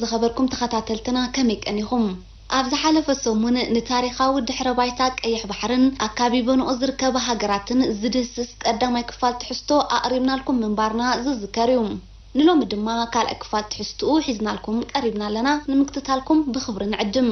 ዝኸበርኩም ተኸታተልትና ከመይ ቀኒኹም? ኣብ ዝሓለፈ ሰሙን ንታሪኻዊ ድሕረ ባይታ ቀይሕ ባሕርን ኣካቢበንኦ ዝርከባ ሃገራትን ዝድህስስ ቀዳማይ ክፋል ትሕዝቶ ኣቕሪብናልኩም ምንባርና ዝዝከር እዩ። ንሎሚ ድማ ካልኣይ ክፋል ትሕዝትኡ ሒዝናልኩም ቀሪብና ኣለና። ንምክትታልኩም ብኽብሪ ንዕድም።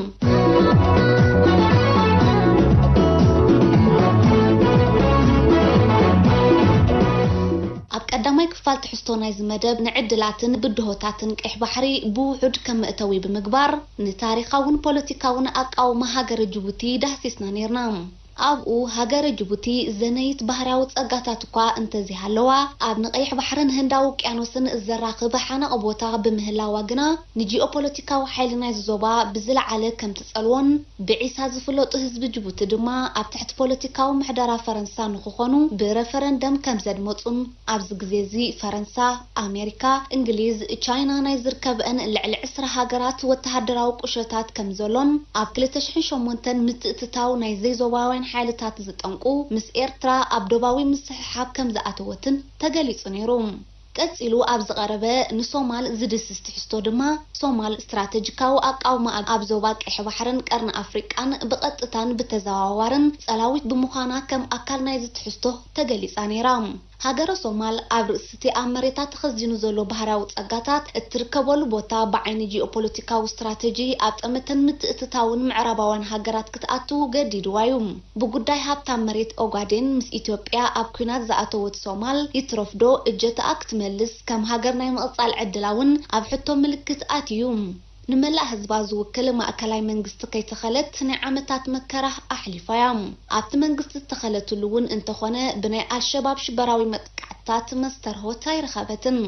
ኣብ ቀዳማይ ክፋል ትሕዝቶ ናይዚ መደብ ንዕድላትን ብድሆታትን ቀይሕ ባሕሪ ብውሑድ ከም መእተዊ ብምግባር፣ ንታሪኻውን ፖለቲካውን ኣቃውማ ሃገረ ጅቡቲ ዳህሲስና ነይርና። ኣብኡ፣ ሃገረ ጅቡቲ ዘነይት ባህርያዊ ጸጋታት እኳ እንተዘይሃለዋ፣ ኣብ ንቀይሕ ባሕርን ህንዳዊ ውቅያኖስን ዘራኽብ ሓነቕ ቦታ ብምህላዋ ግና፣ ንጂኦፖለቲካዊ ሓይሊ ናይዚ ዞባ ብዝለዓለ ከም ትጸልዎን፣ ብዒሳ ዝፍለጡ ህዝቢ ጅቡቲ ድማ ኣብ ትሕቲ ፖለቲካዊ ምሕደራ ፈረንሳ ንኽኾኑ ብረፈረንደም ከም ዘድመጹን፣ ኣብዚ ግዜ እዚ ፈረንሳ፣ ኣሜሪካ፣ እንግሊዝ፣ ቻይና ናይ ዝርከብአን ልዕሊ ዕስራ ሃገራት ወተሃደራዊ ቁሸታት ከም ዘሎን፣ ኣብ ክልተ ሽሕን ሸሞንተን ምትእትታው ናይ ዘይዞባውያን ሓይልታት ዝጠንቁ ምስ ኤርትራ ኣብ ዶባዊ ምስሕሓብ ከም ዝኣተወትን ተገሊጹ ነይሩ። ቀጺሉ ኣብ ዝቐረበ ንሶማል ዝድስስ ትሕዝቶ ድማ፣ ሶማል ስትራተጂካዊ ኣቃውማ ኣብ፣ ኣብ ዞባ ቀይሕ ባሕርን ቀርኒ ኣፍሪቃን ብቐጥታን ብተዘዋዋርን ጸላዊት ብምዃና ከም ኣካል ናይዚ ትሕዝቶ ተገሊጻ ነይራ። ሃገረ ሶማል ኣብ ርእሲ እቲ ኣብ መሬታ ተኸዚኑ ዘሎ ባህርያዊ ጸጋታት እትርከበሉ ቦታ ብዓይኒ ጂኦፖለቲካዊ ስትራተጂ ኣብ ጠመተን ምትእትታውን ምዕራባውያን ሃገራት ክትኣቱ ገዲድዋ እዩ። ብጉዳይ ሃብታም መሬት ኦጋዴን ምስ ኢትዮጵያ ኣብ ኲናት ዝኣተወት ሶማል፣ ይትረፍዶ እጀታኣ ክትመልስ ከም ሃገር ናይ ምቕጻል ዕድላ እውን ኣብ ሕቶ ምልክት ኣትዩ። ንመላእ ህዝባ ዝውክል ማእከላይ መንግስቲ ከይተኸለት ናይ ዓመታት መከራ ኣሕሊፋ እያ። ኣብቲ መንግስቲ ዝተኸለትሉ እውን እንተኾነ ብናይ ኣልሸባብ ሽበራዊ መጥቃዕትታት መስተርሆት ኣይረኸበትን።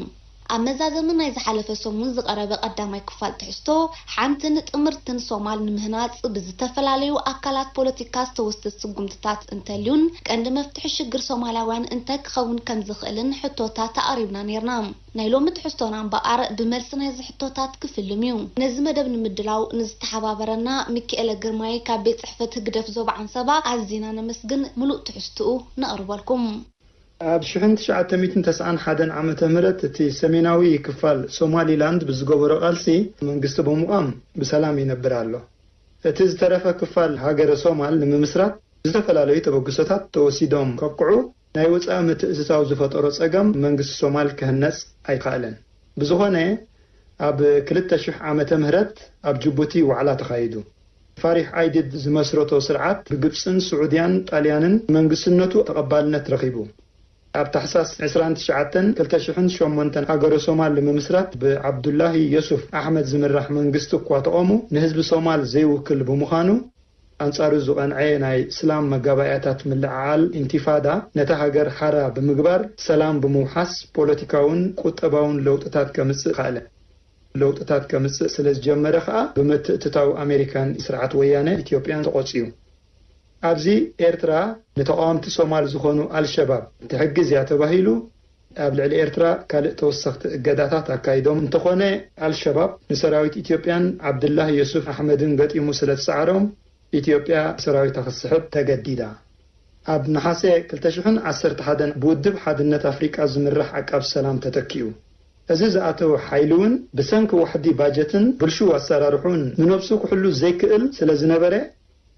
ኣብ መዛዘሚ ናይ ዝሓለፈ ሰሙን ዝቐረበ ቀዳማይ ክፋል ትሕዝቶ፣ ሓንትን ጥምርትን ሶማል ንምህናጽ ብዝተፈላለዩ ኣካላት ፖለቲካ ዝተወስደ ስጉምትታት እንተልዩን፣ ቀንዲ መፍትሒ ሽግር ሶማላውያን እንታይ ክኸውን ከም ዝኽእልን ሕቶታት ኣቕሪብና ነይርና። ናይ ሎሚ ትሕዝቶና እምበኣር ብመልሲ ናይዚ ሕቶታት ክፍልም እዩ። ነዚ መደብ ንምድላው ንዝተሓባበረና ሚኪኤለ ግርማይ ካብ ቤት ጽሕፈት ህግደፍ ዞባ ዓንሰባ ኣዚና ነመስግን። ምሉእ ትሕዝትኡ ነቕርበልኩም። ኣብ ሽሕን ትሽዓተ ሚእትን ተስዓን ሓደን ዓመተ ምህረት እቲ ሰሜናዊ ክፋል ሶማሊላንድ ብዝገበሮ ቃልሲ መንግስቲ ብምቋም ብሰላም ይነብር ኣሎ። እቲ ዝተረፈ ክፋል ሃገረ ሶማል ንምምስራት ዝተፈላለዩ ተበግሶታት ተወሲዶም ከብቅዑ፣ ናይ ወጻኢ ምትእትታው ዝፈጠሮ ጸገም መንግስቲ ሶማል ክህነጽ ኣይከኣለን። ብዝኾነ፣ ኣብ ክልተ ሽሕ ዓመተ ምህረት ኣብ ጅቡቲ ዋዕላ ተኻይዱ። ፋሪሕ ዓይዲድ ዝመስረቶ ስርዓት ብግብጽን ስዑድያን ጣልያንን መንግስትነቱ ተቐባልነት ረኺቡ። ኣብ ታሕሳስ ዕስራን ትሽዓተን ክልተ ሽሕን ሸሞንተን ሃገረ ሶማል ንምምስራት ብዓብዱላሂ የሱፍ ኣሕመድ ዝምራሕ መንግስቲ እኳ ተቐሙ፣ ንህዝቢ ሶማል ዘይውክል ብምዃኑ፣ ኣንጻሩ ዝቐንዐ ናይ እስላም መጋባእያታት ምልዕዓል ኢንቲፋዳ ነታ ሃገር ሓራ ብምግባር ሰላም ብምውሓስ ፖለቲካውን ቁጠባውን ለውጥታት ከምጽእ ከኣለ። ለውጥታት ከምጽእ ስለ ዝጀመረ ከኣ ብምትእትታው ኣሜሪካን ስርዓት ወያነ ኢትዮጵያን ተቖጽዩ። ኣብዚ ኤርትራ ንተቓወምቲ ሶማል ዝኾኑ ኣልሸባብ ትሕግዝ እያ ተባሂሉ ኣብ ልዕሊ ኤርትራ ካልእ ተወሰኽቲ እገዳታት ኣካይዶም። እንተኾነ ኣልሸባብ ንሰራዊት ኢትዮጵያን ዓብድላህ የሱፍ ኣሕመድን ገጢሙ ስለ ዝሰዓሮም ኢትዮጵያ ሰራዊታ ክትስሕብ ተገዲዳ። ኣብ ነሓሰ ክልተ ሽሕን ዓሰርተ ሓደን ብውድብ ሓድነት ኣፍሪቃ ዝምራሕ ዓቃብ ሰላም ተተኪኡ። እዚ ዝኣተወ ሓይሊ እውን ብሰንኪ ዋሕዲ ባጀትን ብልሹው ኣሰራርሑን ንነብሱ ክሕሉ ዘይክእል ስለ ዝነበረ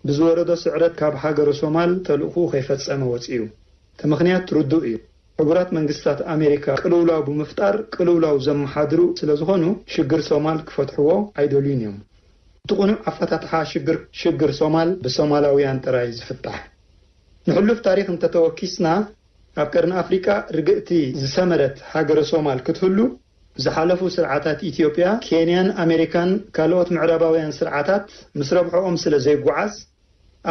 ብዝወረዶ ስዕረት ካብ ሃገረ ሶማል ተልእኹ ከይፈጸመ ወጺኡ። እቲ ምኽንያት ርዱእ እዩ። ሕቡራት መንግስታት ኣሜሪካ ቅልውላው ብምፍጣር ቅልውላው ዘመሓድሩ ስለ ዝኾኑ ሽግር ሶማል ክፈትሕዎ ኣይደልዩን እዮም። እቲ ቅኑዕ ኣፈታትሓ ሽግር ሽግር ሶማል ብሶማላውያን ጥራይ ዝፍታሕ። ንሕሉፍ ታሪኽ እንተተወኪስና ኣብ ቀርኒ ኣፍሪቃ ርግእቲ ዝሰመረት ሃገረ ሶማል ክትህሉ ዝሓለፉ ስርዓታት ኢትዮጵያ፣ ኬንያን ኣሜሪካን ካልኦት ምዕራባውያን ስርዓታት ምስ ረብሕኦም ስለ ዘይጓዓዝ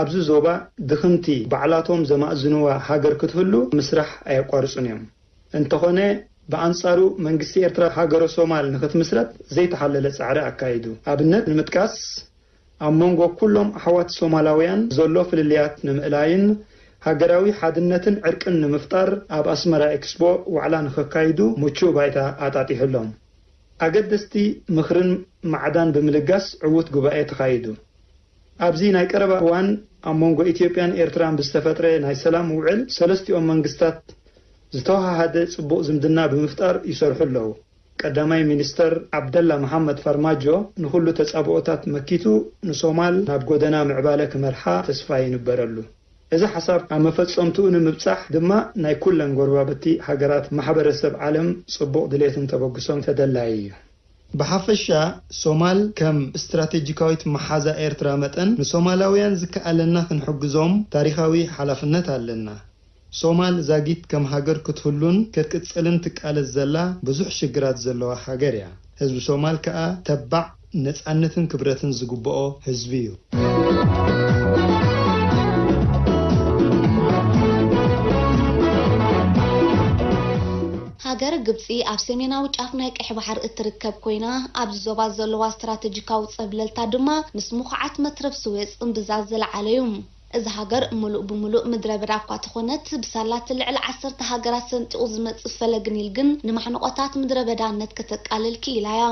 ኣብዚ ዞባ ድኽምቲ ባዕላቶም ዘማእዝንዋ ሃገር ክትህሉ ምስራሕ ኣየቋርጹን እዮም። እንተኾነ ብኣንጻሩ መንግስቲ ኤርትራ ሃገረ ሶማል ንኽትምስረት ዘይተሓለለ ጻዕሪ ኣካይዱ። ኣብነት ንምጥቃስ ኣብ መንጎ ኩሎም ኣሕዋት ሶማላውያን ዘሎ ፍልልያት ንምእላይን ሃገራዊ ሓድነትን ዕርቅን ንምፍጣር ኣብ ኣስመራ ኤክስፖ ዋዕላ ንኸካይዱ ምቹእ ባይታ ኣጣጢሑሎም። ኣገደስቲ ምኽርን ማዕዳን ብምልጋስ ዕዉት ጉባኤ ተኻይዱ። ኣብዚ ናይ ቀረባ እዋን ኣብ መንጎ ኢትዮጵያን ኤርትራን ብዝተፈጥረ ናይ ሰላም ውዕል ሰለስቲኦም መንግስታት ዝተወሃሃደ ጽቡቕ ዝምድና ብምፍጣር ይሰርሑ ኣለዉ። ቀዳማይ ሚኒስተር ዓብደላ መሓመድ ፋርማጆ ንኹሉ ተጻብኦታት መኪቱ ንሶማል ናብ ጎደና ምዕባለ ክመርሓ ተስፋ ይንበረሉ። እዚ ሓሳብ ኣብ መፈጸምትኡ ንምብጻሕ ድማ ናይ ኩለን ጎረባብቲ ሃገራት ማሕበረሰብ ዓለም ጽቡቕ ድሌትን ተበግሶን ተደላዪ እዩ። ብሓፈሻ ሶማል ከም ስትራቴጂካዊት መሓዛ ኤርትራ መጠን ንሶማላውያን ዝከኣለና ክንሕግዞም ታሪኻዊ ሓላፍነት ኣለና። ሶማል ዛጊት ከም ሃገር ክትህሉን ክትቅጽልን ትቃለስ ዘላ ብዙሕ ሽግራት ዘለዋ ሃገር እያ። ህዝቢ ሶማል ከኣ ተባዕ ነጻነትን ክብረትን ዝግብኦ ህዝቢ እዩ። ሃገረ ግብጺ ኣብ ሰሜናዊ ጫፍ ናይ ቀይሕ ባሕሪ እትርከብ ኮይና፣ ኣብዚ ዞባ ዘለዋ ስትራተጂካዊ ጸብለልታ ድማ ምስ ምኹዓት መትረብ ስዌጽ እምብዛ ዝለዓለ እዩ። እዛ ሃገር ምሉእ ብምሉእ ምድረ በዳ እኳ ተኾነት፣ ብሳላ እቲ ልዕሊ ዓሰርተ ሃገራት ሰንጢቑ ዝመጽእ ፈለግ ኒል ግን ንማሕንቖታት ምድረ በዳነት ከተቃልል ክኢላ እያ።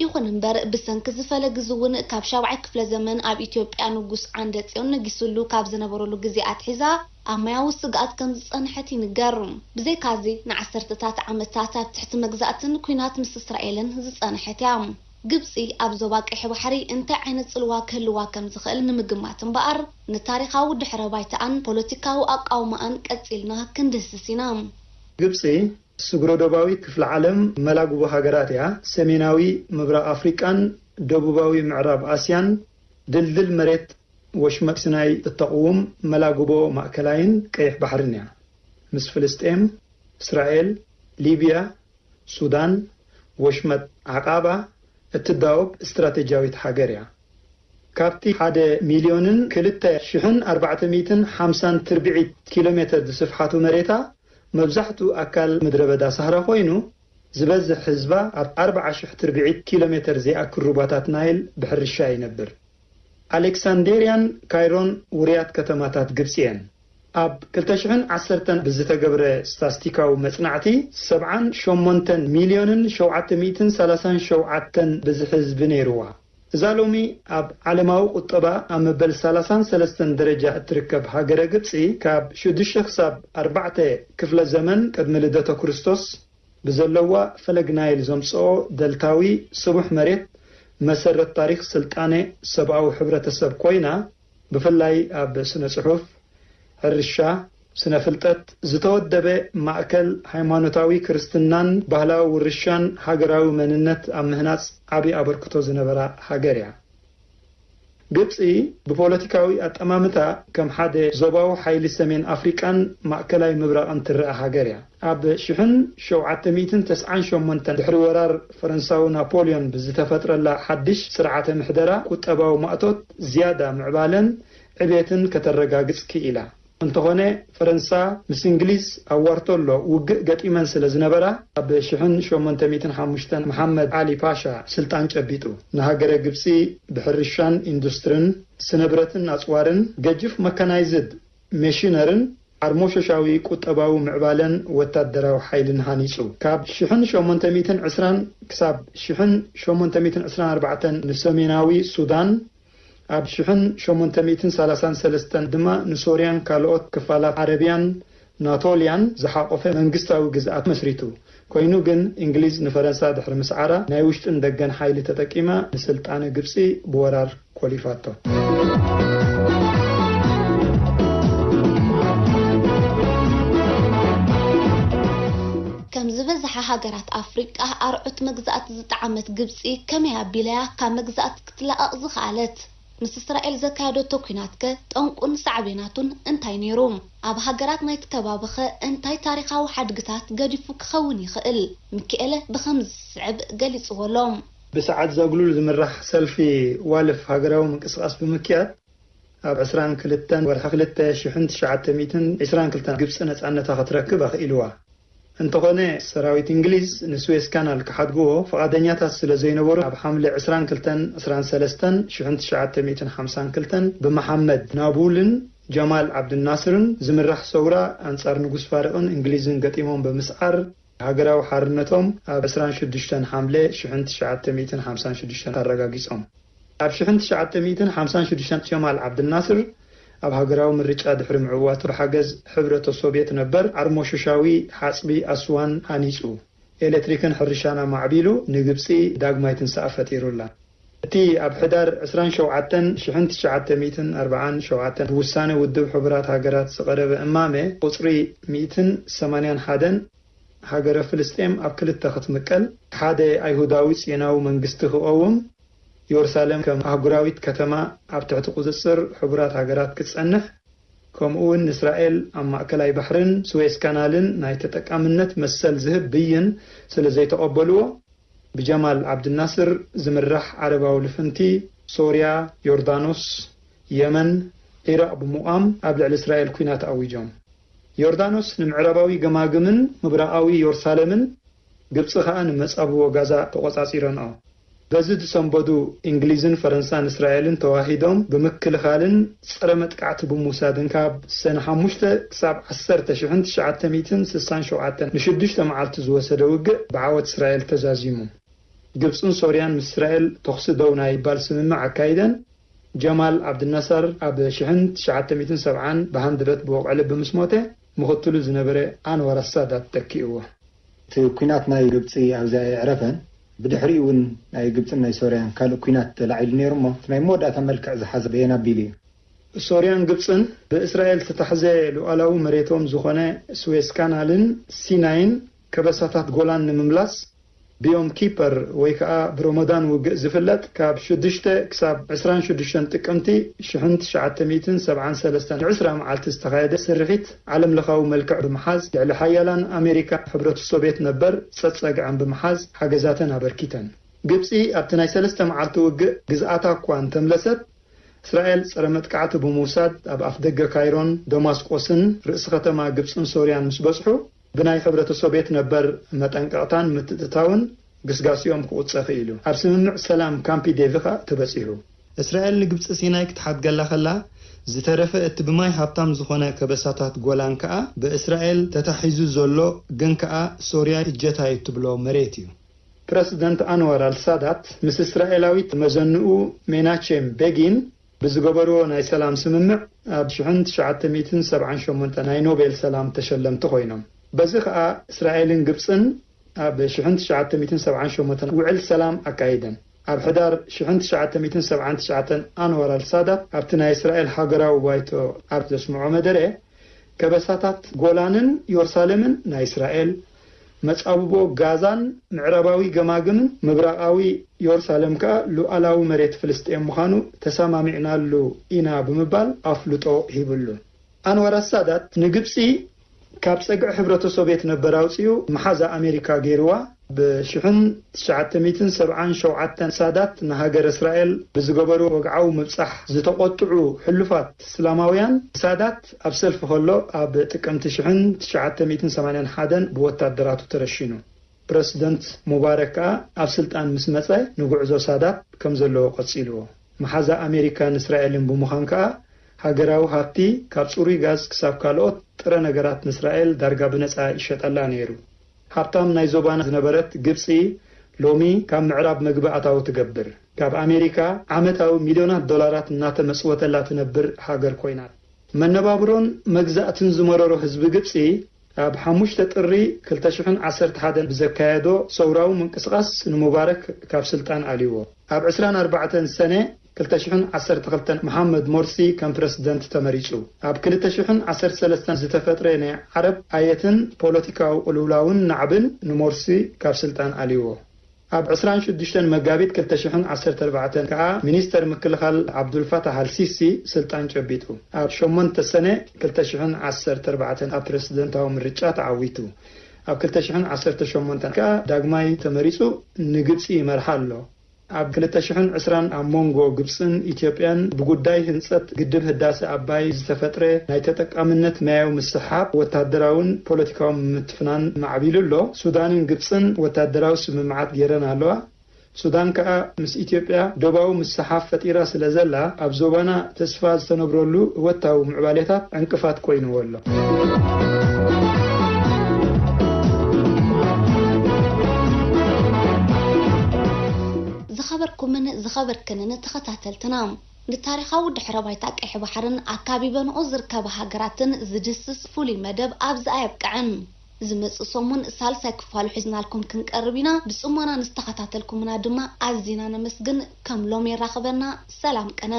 ይኹን እምበር፣ ብሰንኪ እዚ ፈለግ እዚ እውን ካብ ሻብዓይ ክፍለ ዘመን ኣብ ኢትዮጵያ ንጉስ ዓንደ ጽዮን ነጊስሉ ካብ ዝነበረሉ ግዜ ኣትሒዛ ኣብ ማያዊ ስግኣት ከም ዝጸንሐት ይንገር። ብዘይካዚ፣ ንዓሰርተታት ዓመታት ኣብ ትሕቲ መግዛእትን ኲናት ምስ እስራኤልን ዝጸንሐት እያ። ግብጺ ኣብ ዞባ ቀይሕ ባሕሪ እንታይ ዓይነት ጽልዋ ክህልዋ ከም ዝኽእል ንምግማት እምበኣር፣ ንታሪኻዊ ድሕረ ባይታኣን ፖለቲካዊ ኣቃውማኣን ቀጺልና ክንድህስስ ኢና። ግብጺ ስግረ-ዶባዊ ክፍለ ዓለም መላግቦ ሃገራት እያ። ሰሜናዊ ምብራቕ ኣፍሪቃን ደቡባዊ ምዕራብ ኣስያን ድልድል መሬት ወሽመጥ ሲናይ እተቕውም መላግቦ ማእከላይን ቀይሕ ባሕርን እያ። ምስ ፍልስጤም፣ እስራኤል፣ ሊብያ፣ ሱዳን፣ ወሽመጥ ዓቓባ እትዳወብ ስትራቴጂያዊት ሃገር እያ። ካብቲ ሓደ ሚልዮንን ክልተ ሽሕን ኣርባዕተ ሚእትን ሓምሳን ትርብዒት ኪሎ ሜተር ዝስፍሓቱ መሬታ፣ መብዛሕቱ ኣካል ምድረ በዳ ሳህራ ኮይኑ፣ ዝበዝሕ ህዝባ ኣብ ኣርብዓ ሽሕ ትርብዒት ኪሎ ሜተር ዘይኣክል ሩባታት ናይል ብሕርሻ ይነብር። ኣሌክሳንዴርያን ካይሮን ውሩያት ከተማታት ግብጺ እየን። ኣብ ክልተ ሽሕን ዓሰርተን ብዝተገብረ ስታስቲካዊ መጽናዕቲ፣ ሰብዓን ሸሞንተን ሚልዮንን ሸውዓተ ሚእትን ሰላሳን ሸውዓተን ብዝሒ ህዝቢ ነይርዋ። እዛ ሎሚ ኣብ ዓለማዊ ቁጠባ ኣብ መበል ሰላሳን ሰለስተን ደረጃ እትርከብ ሃገረ ግብጺ፣ ካብ ሽዱሽተ ክሳብ ኣርባዕተ ክፍለ ዘመን ቅድሚ ልደተ ክርስቶስ ብዘለዋ ፈለግ ናይል ዘምጽኦ ደልታዊ ስቡሕ መሬት፣ መሰረት ታሪኽ ስልጣነ ሰብኣዊ ሕብረተሰብ ኮይና፣ ብፍላይ ኣብ ስነ ጽሑፍ፣ ሕርሻ፣ ስነ ፍልጠት ዝተወደበ ማእከል ሃይማኖታዊ ክርስትናን ባህላዊ ውርሻን ሃገራዊ መንነት ኣብ ምህናጽ ዓቢ ኣበርክቶ ዝነበራ ሃገር እያ። ግብጺ ብፖለቲካዊ ኣጠማምታ ከም ሓደ ዞባዊ ሓይሊ ሰሜን ኣፍሪቃን ማእከላይ ምብራቕን ትረኣ ሃገር እያ። ኣብ ሽሕን ሸውዓተ ሚእትን ተስዓን ሸሞንተን ድሕሪ ወራር ፈረንሳዊ ናፖልዮን ብዝተፈጥረላ ሓድሽ ስርዓተ ምሕደራ ቁጠባዊ ማእቶት ዝያዳ ምዕባለን ዕቤትን ከተረጋግጽ ክኢላ። እንተኾነ፣ ፈረንሳ ምስ እንግሊዝ ኣብ ዋርቶሎ ውግእ ገጢመን ስለ ዝነበራ፣ ኣብ ሽሕን ሸሞንተ ሚእትን ሓሙሽተን መሓመድ ዓሊ ፓሻ ስልጣን ጨቢጡ። ንሃገረ ግብጺ ብሕርሻን ኢንዱስትርን፣ ስነ ብረትን ኣጽዋርን፣ ገጅፍ መካናይዝድ ሜሽነርን፣ ዓርሞሸሻዊ ቁጠባዊ ምዕባለን ወታደራዊ ሓይልን ሃኒጹ። ካብ ሽሕን ሸሞንተ ሚእትን ዕስራን ክሳብ ሽሕን ሸሞንተ ሚእትን ዕስራን ኣርባዕተን ንሰሜናዊ ሱዳን፣ ኣብ ሽሕን ሸሞንተ ሚእትን ሰላሳን ሰለስተን ድማ ንሶርያን ካልኦት ክፋላት ዓረብያን ናቶልያን ዝሓቖፈ መንግስታዊ ግዝኣት መስሪቱ። ኮይኑ ግን፣ እንግሊዝ ንፈረንሳ ድሕሪ ምስዓራ፣ ናይ ውሽጥን ደገን ሓይሊ ተጠቂማ ንስልጣነ ግብጺ ብወራር ኮሊፋቶ። ከም ዝበዝሓ ሃገራት ኣፍሪቃ፣ ኣርዑት መግዛእቲ ዝጠዓመት ግብጺ፣ ከመይ ኣቢላ'ያ ካብ መግዛእቲ ክትላቐቕ ዝኸኣለት? ምስ እስራኤል ዘካየደቶ ኲናትከ ጠንቁን ሳዕቤናቱን እንታይ ነይሩ? ኣብ ሃገራት ናይቲ ከባቢኸ እንታይ ታሪኻዊ ሓድግታት ገዲፉ ክኸውን ይኽእል? ሚኪኤለ ብኸምዚ ዝስዕብ ገሊጽዎ ኣሎ። ብሰዓት ዛግሉል ዝምራሕ ሰልፊ ዋልፍ ሃገራዊ ምንቅስቓስ ብምክያድ፣ ኣብ ዕስራን ክልተን ወርሒ ክልተ ሽሕን ትሽዓተ ሚእትን ዕስራን ክልተን ግብጺ ነጻነታ ክትረክብ ኣኽኢልዋ። እንተኾነ፣ ሰራዊት እንግሊዝ ንስዌዝ ካናል ክሓድግዎ ፍቓደኛታት ስለ ዘይነበሩ፣ ኣብ ሓምለ ዕስራን ክልተን ዕስራን ሰለስተን ሽሕን ትሽዓተ ሚእትን ሓምሳን ክልተን ብመሓመድ ናቡልን ጀማል ዓብድናስርን ዝምራሕ ሰውራ ኣንጻር ንጉስ ፋርቕን እንግሊዝን ገጢሞም ብምስዓር፣ ሃገራዊ ሓርነቶም ኣብ ዕስራን ሽዱሽተን ሓምለ ሽሕን ትሽዓተ ሚእትን ሓምሳን ሽዱሽተን ኣረጋጊጾም። ኣብ ሽሕን ትሽዓተ ሚእትን ሓምሳን ሽዱሽተን ጀማል ዓብድልናስር ኣብ ሃገራዊ ምርጫ ድሕሪ ምዕዋቱ፣ ብሓገዝ ሕብረተ ሶቭየት ነበር ዓርሞሸሻዊ ሓጽቢ ኣስዋን ሃኒጹ። ኤሌክትሪክን ሕርሻን ኣማዕቢሉ ንግብጺ ዳግማይ ትንሳእ ፈጢሩላ። እቲ ኣብ ሕዳር ዕስራን ሸውዓተን ሽሕን ትሽዓተ ሚእትን ኣርባዓን ሸውዓተን ብውሳነ ውድብ ሕቡራት ሃገራት ዝቐረበ እማመ ቁጽሪ ሚእትን ሰማንያን ሓደን ሃገረ ፍልስጤም ኣብ ክልተ ክትምቀል፣ ሓደ ኣይሁዳዊ ጽዮናዊ መንግስቲ ክቐውም፣ የሩሳሌም ከም ኣህጉራዊት ከተማ ኣብ ትሕቲ ቁጽጽር ሕቡራት ሃገራት ክትጸንሕ፣ ከምኡ እውን ንእስራኤል ኣብ ማእከላይ ባሕርን ስዌዝ ካናልን ናይ ተጠቃምነት መሰል ዝህብ ብይን ስለ ዘይተቐበልዎ፣ ብጀማል ዓብድናስር ዝምራሕ ዓረባዊ ልፍንቲ ሶርያ፣ ዮርዳኖስ፣ የመን፣ ዒራቕ ብምቋም ኣብ ልዕሊ እስራኤል ኲናት ኣዊጆም። ዮርዳኖስ ንምዕራባዊ ገማግምን ምብራቓዊ ዮርሳለምን፣ ግብጺ ኸኣ ንመጻብቦ ጋዛ ተቖጻጺረንኦ። በዚ ዝሰንበዱ እንግሊዝን ፈረንሳን እስራኤልን ተዋሂዶም ብምክልኻልን ጸረ መጥቃዕቲ ብምውሳድን ካብ ሰነ ሓሙሽተ ክሳብ ዓሰርተ ሽሕን ትሽዓተ ሚእትን ስሳን ሸውዓተን ንሽዱሽተ መዓልቲ ዝወሰደ ውግእ ብዓወት እስራኤል ተዛዚሙ። ግብጽን ሶርያን ምስ እስራኤል ተኹሲ ደው ናይ ባል ስምምዕ ኣካይደን። ጀማል ዓብድናሳር ኣብ ሽሕን ትሽዓተ ሚእትን ሰብዓን ብሃንደበት ብወቕዒ ልቢ ምስ ሞተ፣ ምኽትሉ ዝነበረ ኣንዋር ኣሳዳት ተኪእዎ። እቲ ኲናት ናይ ግብጺ ኣብዚኣ የዕረፈን። ብድሕሪኡ እውን ናይ ግብጽን ናይ ሶርያን ካልእ ኲናት ተላዒሉ ነይሩ እሞ፣ እቲ ናይ መወዳእታ መልክዕ ዝሓዘ በየን ኣቢሉ እዩ? ሶርያን ግብጽን ብእስራኤል ዝተታሕዘ ሉዓላዊ መሬቶም ዝኾነ ስዌዝ ካናልን ሲናይን ከበሳታት ጎላን ንምምላስ ብዮም ኪፐር ወይ ከኣ ብሮሞዳን ውግእ ዝፍለጥ ካብ ሽዱሽተ ክሳብ ዕስራን ሽዱሽተን ጥቅምቲ ሽሕን ትሽዓተ ሚእትን ሰብዓን ሰለስተን ንዕስራ መዓልቲ ዝተኻየደ ስርሒት ዓለም ለኻዊ መልክዕ ብምሓዝ ልዕሊ ሓያላን ኣሜሪካ ሕብረቱ ሶቪየት ነበር ጸጸግዐን ብምሓዝ ሓገዛተን ኣበርኪተን። ግብጺ ኣብቲ ናይ ሰለስተ መዓልቲ ውግእ ግዝኣታ እኳ እንተምለሰት፣ እስራኤል ጸረ መጥቃዕቲ ብምውሳድ ኣብ ኣፍደገ ካይሮን ደማስቆስን ርእሲ ከተማ ግብጽን ሶርያን ምስ በጽሑ፣ ብናይ ሕብረተ ሶቪየት ነበር መጠንቀቕታን ምትእትታውን ግስጋሲኦም ክቑጸ ክኢሉ። ኣብ ስምምዕ ሰላም ካምፒ ዴቪ ኸኣ ተበጺሑ። እስራኤል ንግብጺ ሲናይ ክትሓድገላ ከላ፣ ዝተረፈ እቲ ብማይ ሃብታም ዝኾነ ከበሳታት ጎላን ከኣ ብእስራኤል ተታሒዙ ዘሎ ግን ከኣ ሶርያ እጀታ እዩ ትብሎ መሬት እዩ። ፕረሲደንት ኣንዋር ኣልሳዳት ምስ እስራኤላዊት መዘንኡ ሜናቼም ቤጊን ብዝገበርዎ ናይ ሰላም ስምምዕ ኣብ ሽሕን ትሽዓተ ሚእትን ሰብዓን ሸሞንተ ናይ ኖቤል ሰላም ተሸለምቲ ኮይኖም። በዚ ኸኣ እስራኤልን ግብጽን ኣብ ሽሕን ትሽዓተ ሚእትን ሰብዓን ሸሞንተ ውዕል ሰላም ኣካይደን። ኣብ ሕዳር ሽሕን ትሽዓተ ሚእትን ሰብዓን ትሽዓተን ኣንዋር ኣልሳዳት ኣብቲ ናይ እስራኤል ሃገራዊ ባይቶ ኣብ ዘስምዖ መደረ፣ ከበሳታት ጎላንን ዮርሳሌምን ናይ እስራኤል፣ መጻብቦ ጋዛን ምዕራባዊ ገማግምን ምብራቓዊ ዮርሳሌም ከኣ ሉዓላዊ መሬት ፍልስጤም ምዃኑ ተሰማሚዕናሉ ኢና ብምባል ኣፍልጦ ሂብሉ። ኣንዋር ኣሳዳት ንግብጺ ካብ ጸግዒ ሕብረተ ሶቪየት ነበር ኣውጺኡ መሓዛ ኣሜሪካ ገይርዋ። ብ ሽሕን ትሽዓተ ሚእትን ሰብዓን ሸውዓተን ሳዳት ንሃገረ እስራኤል ብዝገበርዎ ወግዓዊ ምብጻሕ ዝተቖጥዑ ሕሉፋት እስላማውያን ሳዳት ኣብ ሰልፊ ከሎ፣ ኣብ ጥቅምቲ ሽሕን ትሽዓተ ሚእትን ሰማንያን ሓደን ብወታደራቱ ተረሺኑ። ፕረሲደንት ሙባረክ ከኣ ኣብ ስልጣን ምስ መጸ፣ ንጉዕዞ ሳዳት ከም ዘለዎ ቀጺልዎ። መሓዛ ኣሜሪካን እስራኤልን ብምዃን ከኣ፣ ሃገራዊ ሃብቲ፣ ካብ ጽሩይ ጋዝ ክሳብ ካልኦት ጥረ ነገራት፣ ንእስራኤል ዳርጋ ብነጻ ይሸጠላ ነይሩ። ሃብታም ናይ ዞባና ዝነበረት ግብጺ፣ ሎሚ ካብ ምዕራብ መግቢ ኣታዊ ትገብር። ካብ ኣሜሪካ ዓመታዊ ሚልዮናት ዶላራት እናተመጽወተላ ትነብር ሃገር ኮይና። መነባብሮን መግዛእትን ዝመረሮ ህዝቢ ግብጺ፣ ኣብ ሓሙሽተ ጥሪ ክልተ ሽሕን ዓሰርተ ሓደን ብዘካየዶ ሰውራዊ ምንቅስቓስ ንሙባረክ ካብ ስልጣን ኣልይዎ። ኣብ ዕስራን ኣርባዕተን ሰነ ክልተ ሽሕን ዓሰርተ ክልተን መሓመድ ሞርሲ ከም ፕረሲደንት ተመሪጹ። ኣብ ክልተ ሽሕን ዓሰርተ ሰለስተን ዝተፈጥረ ናይ ዓረብ ኣየትን ፖለቲካዊ ቅልውላውን ናዕብን ንሞርሲ ካብ ስልጣን ኣልይዎ። ኣብ ዕስራን ሽዱሽተን መጋቢት ክልተ ሽሕን ዓሰርተ ኣርባዕተን ከኣ ሚኒስተር ምክልኻል ዓብዱልፋታሕ ኣልሲሲ ስልጣን ጨቢጡ። ኣብ ሸሞንተ ሰነ ክልተ ሽሕን ዓሰርተ ኣርባዕተን ኣብ ፕረሲደንታዊ ምርጫ ተዓዊቱ። ኣብ ክልተ ሽሕን ዓሰርተ ሸሞንተን ከኣ ዳግማይ ተመሪጹ ንግብጺ ይመርሓ ኣሎ። ኣብ ክልተ ሽሕን ዕስራን ኣብ መንጎ ግብጽን ኢትዮጵያን ብጉዳይ ህንጸት ግድብ ህዳሰ ኣባይ ዝተፈጥረ ናይ ተጠቃምነት ማያዊ ምስሕሓብ ወታደራውን ፖለቲካውን ምትፍናን ማዕቢሉ ኣሎ። ሱዳንን ግብጽን ወታደራዊ ስምምዓት ገይረን ኣለዋ። ሱዳን ከኣ ምስ ኢትዮጵያ ዶባዊ ምስሕሓብ ፈጢራ ስለ ዘላ፣ ኣብ ዞባና ተስፋ ዝተነብረሉ እወታዊ ምዕባሌታት ዕንቅፋት ኮይንዎ ኣሎ። ዝኸበርኩምን ዝኸበርክንን ተኸታተልትና፣ ንታሪኻዊ ድሕረ ባይታ ቀይሕ ባሕርን ኣካቢበንኡ ዝርከባ ሃገራትን ዝድስስ ፍሉይ መደብ ኣብዚ ኣየብቅዐን። ዝመጽእ ሰሙን ሳልሳይ ክፋሉ ሒዝናልኩም ክንቀርብ ኢና። ብጽሞና ንዝተኸታተልኩምና ድማ ኣዚና ነመስግን። ከም ሎም የራኽበና። ሰላም ቅነ።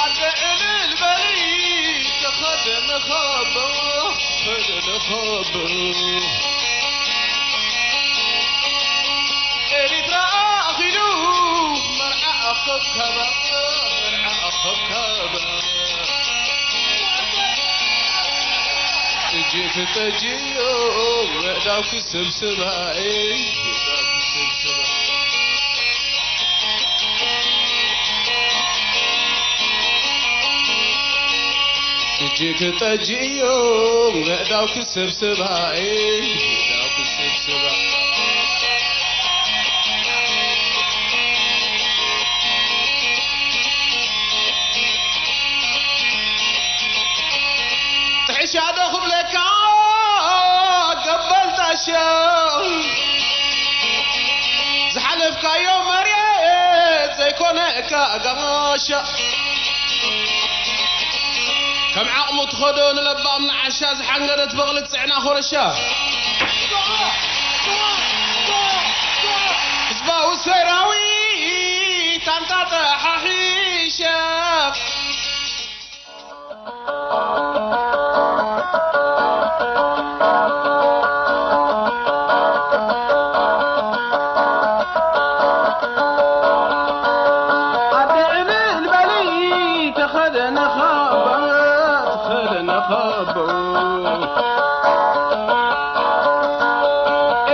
ኣደ እልል በሊ፣ ተኸደነ ኻባ፣ ተኸደነ ኻባ። ኤሪትራ ኣኺሉ መርዓ ኣኸብካባ፣ መርዓ ኣኸብካባ። እጅ ክጠጅዮ ምዕዳው ክስብስባ፣ ምዕዳው ክስብስባ። እጅ ክጠጅዮ ምዕዳው ክስብስባ፣ ምዕዳው ክስብስባ። ጥሕሻ ዶ ክብለካ ገበል ጣሻ፣ ዝሓለፍካዮ መሬት ዘይኮነካ ጋሻ። ከም ዓቕሙ ትኸዶ ንለባም ንዓሻ፣ ዝሓንገደት በቕሊ ትጽዕና ኮረሻ። ህዝባዊ ሰራዊት ኣንታ ጠሓሒሻ። ኣደ ዕልል በሊ፣ ተኸደነ ኻባ፣ ተኸደነ ኻባ።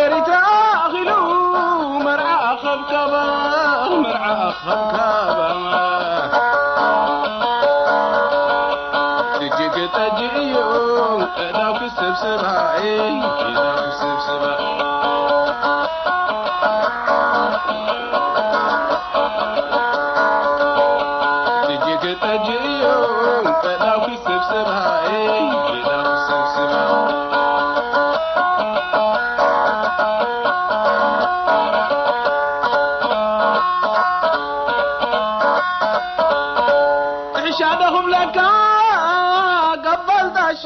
ኤሪትራ ኣኺሉ መርዓ ኣኸብካባ፣ መርዓ ኣኸብካባ። እጅግ ጠጅ እዩ ዕዳው ክስብስባ፣ ዕዳው ክስብስባ። እጅግ ጠጅ እዩ ዕዳው ክስብስባ፣ ዕዳው ክስብስባ። ጥሕሻ ዶ ክብለካ ገባል ጣሻ፣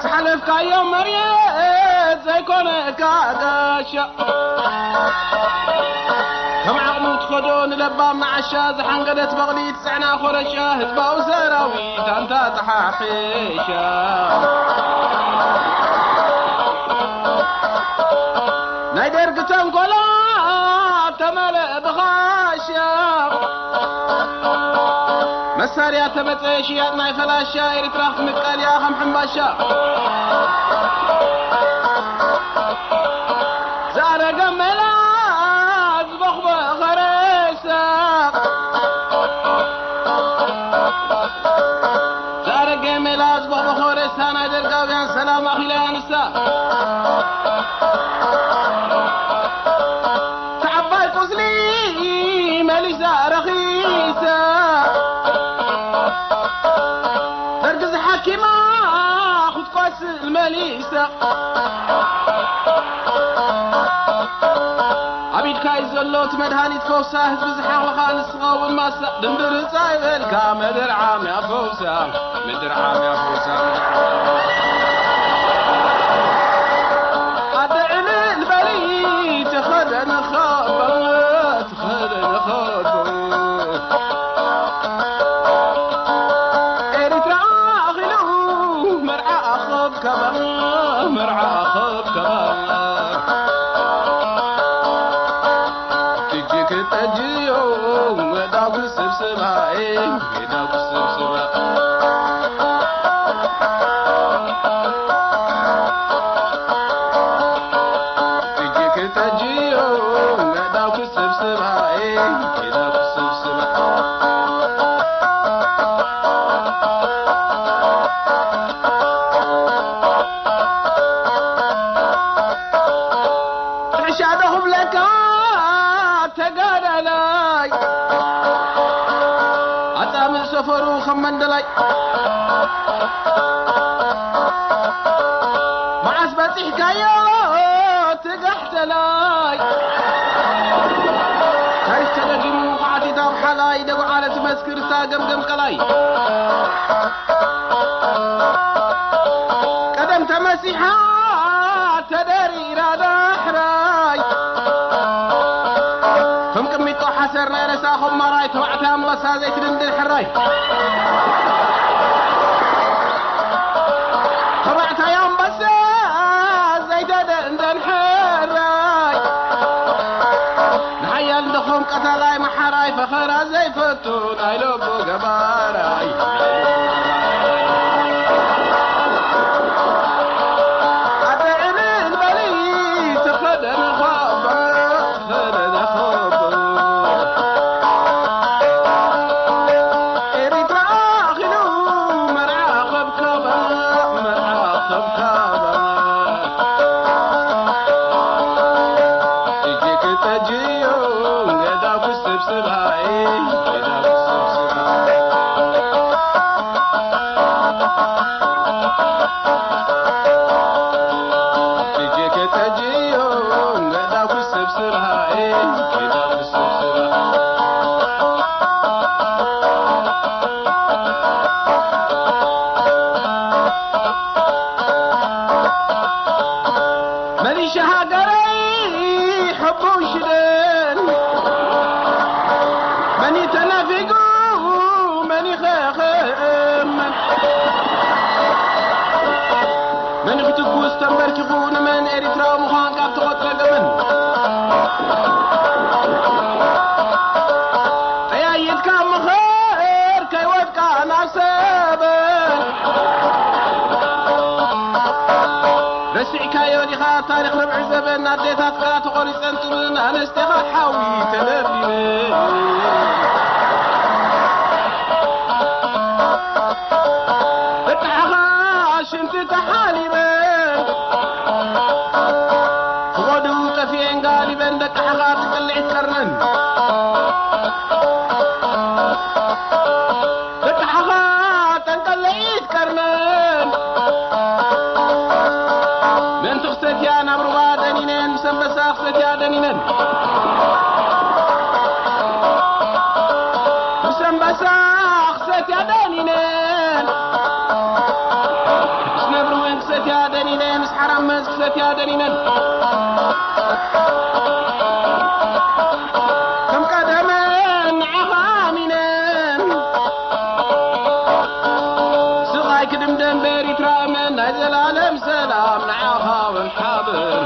ዝሓለፍካዮ መሬት ዘይኮነካ ጋሻ። ከም ዓቕሙ ትኸዶ ንለባም ንዓሻ፣ ዝሓንገደት በቕሊ ትጽዕና ኮረሻ፣ ህዝባዊ ሰራዊት ኣንታ ተሓሒሻ። ናይ ደርጊ ተንኮላ ተመልአ ብኻሻ፣ መሳርያ ተመጸ ሽያጥ ናይ ፈላሻ፣ ኤርትራ ክትምቀል እያ ከም ሕምባሻ። ዝኣረገ መላ ዝበኽበኸ ሬሳ፣ ዝኣረገ መላ ዝበኽበኸ ሬሳ፣ ናይ ደርጋውያን ሰላም ኣኺላ እያ ንሳ። እቲ ዓባይ ቁስሊ መሊሳ ረኺሳ፣ ደርጊ ዝሓኪማ ክትቆስል መሊሳ። ኣብ ኢድካ እዩ ዘሎ እቲ መድሃኒት ፈውሳ፣ ህዝቢ ዝሓወኻ ንስኻ እውን ማሳ። ድንብርጻ ይበልካ ምድር ዓምያ ፈውሳ፣ ምድር ዓምያ ፈውሳ። ኣደ ዕልል በሊ፣ ተኸደነ ኻባ፣ ተኸደነ ኻባ። ኤርትራ ኣኺሉ መርዓ ኣኸብከባ፣ መርዓ ኣኸብከባ። እጅግ ጠጅዮ፣ ሜዳ ክስብስባ፣ ሜዳ ክስብስባ። እጅግ ጠጅዮ፣ ሜዳ ክስብስባ፣ ሜዳ ክስብስባ። ጥሕሻ ዶ ክብለካ ተጋዳላይ፣ ኣጻምእ ሰፈሩ መንደላይ። መዓስ በጺሕካዮ ትጋሕተላይ? ታሪኽ ተደጊሙ ኳዕቲት ኣብ ሓላይ፣ ደጉዓለ ትመስክር እታ ገምገም ቀላይ። ቀደም ተመሲሓ ተደሪራ ዳሕራይ፣ ከም ቅሚጦ ሓሰር ናይ ረሳ ኾማራይ፣ ተባዕታይ ኣንበሳ ዘይትድንድን ሕራይ። ተባዕታይ ኣንበሳ ዘይተደንደን ሕራይ፣ ንሓያል ደኾም ቀታላይ መሓራይ፣ ፈኸራ ዘይፈቱ ናይ ልቡ ገባራይ። ኣደ ዕልል በሊ ተኸደነ ኻባ፣ ተኸደነ ኻባ። ኤሪትራ ኣኺሉ መርዓ ኸብካባ፣ መርዓ ኸብካባ። እጅግ ጠጅዮ ገዳፉ ስብስባይ፣ ገዳፉ ስብስባይ። እጅግ ጠጅዮ ገዳፉ ስብስባይ፣ ገዳፉ ስብስባይ። መሊሻ ሃገረይ ሕቡን ሽደን፣ መን እዩ ተናፊጉ፣ መን ይኸኸም? መን ክትኩስ ተንበርኪኹ፣ ንመን ኤሪትራዊ ምዃን ካብ ተቖጽረ ገመን? ጠያይትካ ምኸር ከይወድቃ ናብ ሰበን። ረሲዕካዮ ዲኻ ታሪኽ ርብዒ ዘበን? ኣዴታትካ ተቖሪጸን ጥብን፣ ኣንስቴኻ ሓዊ ተደርዲበን። ደቂ ዓኻ ሽንቲ ተሓሊበን፣ ክኸዱ ጠፊኤን ጋሊበን፣ ደቂ ዓኻ ትቅልዒት ቀርነን። ደቂ ዓኻ ጠንቀለዒት ቀርነን። ምእንቲ ክሰትያ ናብ ሩባ ደኒነን፣ ምስ ኣንበሳ ክሰትያ ደኒነን። ምስ ኣንበሳ ክሰትያ ደኒነን። ምስ ነብሪ እውን ክሰትያ ደኒነን፣ ምስ ሓራምዝ ክሰትያ ደኒነን። ከም ቀደመን ንዓኻ ኣሚነን። ስቓይ ክድምደም በኤሪትራ እመን፣ ናይ ዘላለም ሰላም ንዓኻ እውን ሓበን።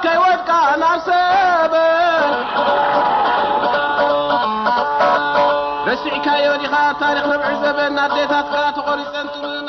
ከይወድቃ ናብ ሰበን። ረሲዕካዮ ዲኻ ታሪኽ ርብዒ ዘበን? ኣዴታትካ ተቖሪጸን ጥብን።